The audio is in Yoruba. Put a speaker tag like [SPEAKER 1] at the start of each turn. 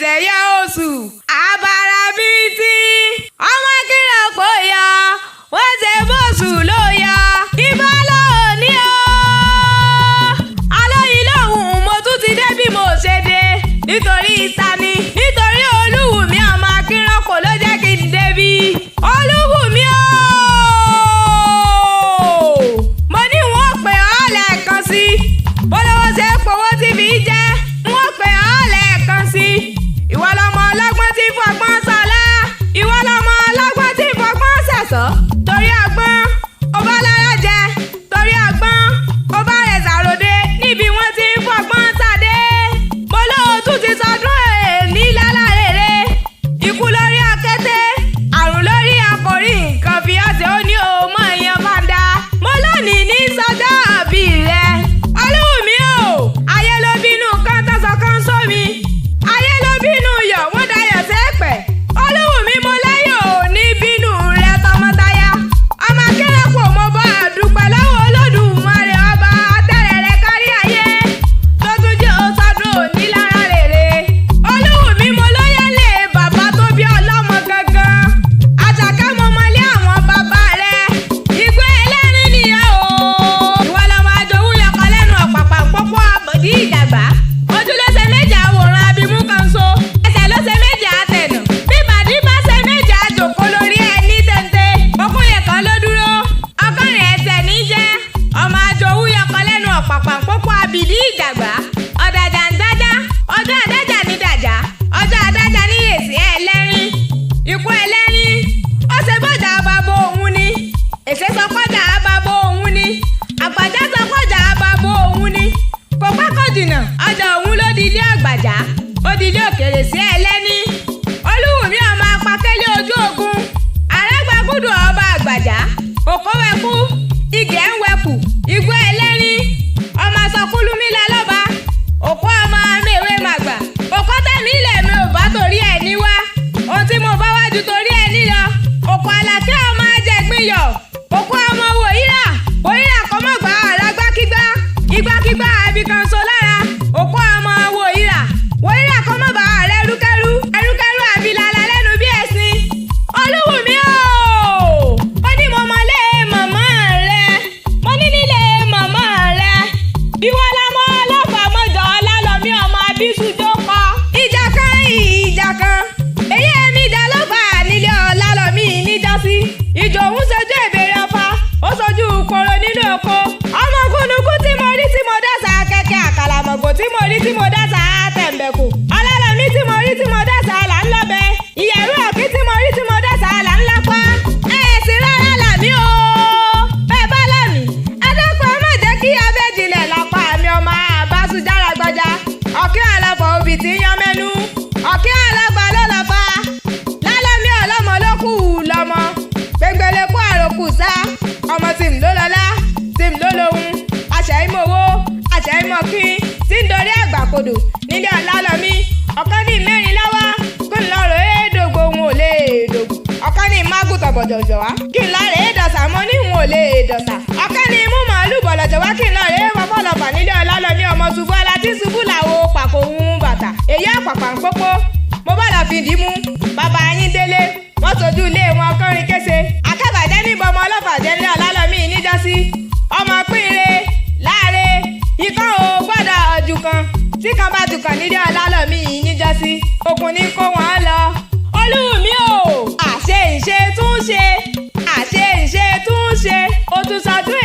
[SPEAKER 1] Ṣẹ̀ṣẹ̀ yọ oṣù abara bíntí ọmọ kìlọ̀ kò yọ, wọ́n ṣe bóṣù ló yọ ibà lóní o. Alóyin lòun mo tún ti dé bí mo ṣe dé nítorí tani, nítorí Olúwùmí ọmọ Akínrọ́pò ló jẹ́ kí n débi. Olúwùmí o, mo ní wọ́n pè ọ́ lẹ́ẹ̀kan sí bọ́lọ́wọ́ ṣe é powó tí fi jẹ́, wọ́n pè ọ́ lẹ́ẹ̀kan sí. Ìwọ lọmọ ọlọ́gbọ́n tí fọgbọ́n sọlá, ìwọ lọmọ ọlọ́gbọ́n tí fọgbọ́n sẹ̀sọ́. Torí ọgbọ́n ó bá lára jẹ, torí ọgbọ́n ó bá rẹ̀ sàròdé níbi wọ́n ti ń fọgbọ́n sàdé. Mo lóòótú ti sọdún èèní lálárèrè, ikú lórí akété, àrùn lórí akọrí, nǹkan fi ọ̀sẹ̀ ó ní o mọ̀ ìyẹn fàǹdà. Mo lónìí ní sọjọ́ àbí rẹ̀. Olúwùmí o, ayé ló bínú kan tọ́sọ kan sómi, ayé ló bínú yọ̀ wọ́n dayọ̀ sẹ́pẹ̀. Olúwùmí mo lẹ́yìn ò ní bínú rẹ̀ tọmọtaya. Ọmọ akérèpọ̀ mo bá àdúpẹ́ lọ́wọ́ Olódùmarè ọba atẹ́rẹ̀rẹ̀ kárí ayé tó tún jẹ́ òsọdún òní lára rere. Olúwùmí mo lóye lè bàbá tó bí ọlọ́mọ gangan. Àṣàkẹ́ mo mọlé àwọn bàbá rẹ̀. Ìgbé ẹlẹ́rìn nìyẹn o. Ìwọ lọmọ àjòwú yọkọ lẹ́nu ọ̀pàpà pópó àbòdì ìjàgbá. Ojú ló ṣe méjì àwòrán abimú kan so. Ẹsẹ̀ ló ṣe méjì àtẹ̀nà. Bí bàdí bá ṣe méjì àjòkó lórí ẹni téńté. Ọkùnrin kan ló dúró. Ọgọ́rin ẹsẹ̀ ní jẹ́. Ọmọ àjòwú yọkọ lẹ́nu ọ̀pàpà pópó àbìlí ìjàgbá. Ọ̀dàjà ń dájá. Ọjọ́ àdájà ní dàjà. Ọjọ́ àdájà ní èsì ẹlẹ́rìn. Ikú ẹlẹ́rìn. Ó ṣe bọ́jà bàbá òun ni. Èsè sọ pọ́jà bàbá òun ni. Àgbàjá sọ pọ́jà bàbá òun ni. Kò pẹ́ kò jìnnà, ọjà òun ló di ilé àgbàjá. Ó di ilé òkèrè sí ẹlẹ́ni. Olúwùmí ọmọ apakẹ́lé ojú ogun. Àràgbàgùdù ọba àgbàjá. Òkó wẹkú, igẹ̀ ń wẹkù, igbó ẹlẹ́rìn. Ọmọ sọkúlùmí lálọ́ba. Òkú ọmọ amẹ́wé màgbà. Òkú tẹ̀mí ilẹ̀ mi ò bá torí ẹ̀ ní wá. Ohun tí mo bá wá ju torí ẹ̀ ní lọ. Òkú àlàkẹ́ ọmọ ajẹ̀gbìnyọ̀. Òkú ọmọ wòyíra. Wòyíra kọ́ mọ̀ gbà ọ̀rá gbákígbá. Igbákígbá àbíkan so lára. Òkú ọmọ wòyíra. Wòyíra kọ́ mọ̀ bá ọ̀rẹ́ ẹrúkẹ́rú. Ẹrúkẹ́rú àbílala lẹ́nu bí ẹṣin. Olúwùmí o! Ó ní mo mọlé màmá rẹ̀. Mo ní nílé màmá rẹ̀. Ìwọ lọmọ ọlọ́fà mọ́jọ ọlálọ́mí ọmọ abísú tó kọ. Ìjà kan ìjà kan. Èyí èmi ìjà ló fà nílé ọlálọ́mí níjọ́sí. Ìjò òun sojú ìbéèrè ọfà. Ó sojú koro nínú oko. Ọmọ gúnugún tí mo rí tí mo dàsà kẹ̀kẹ́ àkàlàmọ̀gbò tí mo rí tí mo dàsà tẹ̀m̀bẹ̀kù. Ọlálọ́mí tí mo rí tí mo dàsà là ń lọ́bẹ. Ìyẹ̀rú ọ̀kín tí mo rí tí mo dàsà là ń lápá. Ẹ sì rárá làmí o. Bẹ́ẹ̀ bá làmí. Ẹ dákun ẹ má jẹ́ kí abẹ́jìnlẹ̀ lápá mi ọmọ àbáṣujára gbọ́jà. Ọ̀kín àlọ́fọ̀ obì tí ń yan mẹ́nu. Ọ̀kín àlọ́gbà ló lọ́fà. Lálọ́mí ọlọ́mọ ló kù lọ́mọ. Gbẹngbẹlẹ kó àròkù sá. Ọmọ tìǹ ló lọ́lá, tìǹ ló lóhun. Àṣàìmọ̀wó, àṣàìmọ̀kín tí ń dorí àgbàkodò nílé ọ̀làlọ́mí. Ọ̀kan ní mẹ́rin lọ́wọ́, kí n lọ rè é dògbò òun ò lè dògbò. Ọ̀kan ní mágùtọ̀ bọ̀jọ̀jọ̀ wá, kí n lọ rè é dọ̀sà mọ́ ní òun ò lè dọ̀sà. Ọ̀kan ní mú màálù bọ̀lọ̀jọ̀ wá, kí n lọ rè é fọfọ́lọ́fà nílé ọ̀làlọ́mí ọmọ ṣubú ọlá tí ṣubú làwo pàkó òun bàtà. Èyí àpàpà ń pópó. Mo bá lọ fi dì mú. Bàbá yín délé, wọ́n sojú ilé wọn kọrin kése. Akẹ́bàjẹ́ níbọn ọmọ ọlọ́fà jẹ́ nílé ọ̀làlọ́mí níjọ́sí. Ọmọ pínre láre ikán ò gbọ́dọ̀ jù kan tí kan bá jù kan nílé ọ̀làlọ́mí níjọ́sí. Okùn ní kó wọn lọ. Olúwùmí o, àṣe ìṣe tún ṣe, àṣe ìṣe tún ṣe, ó tún sọdún.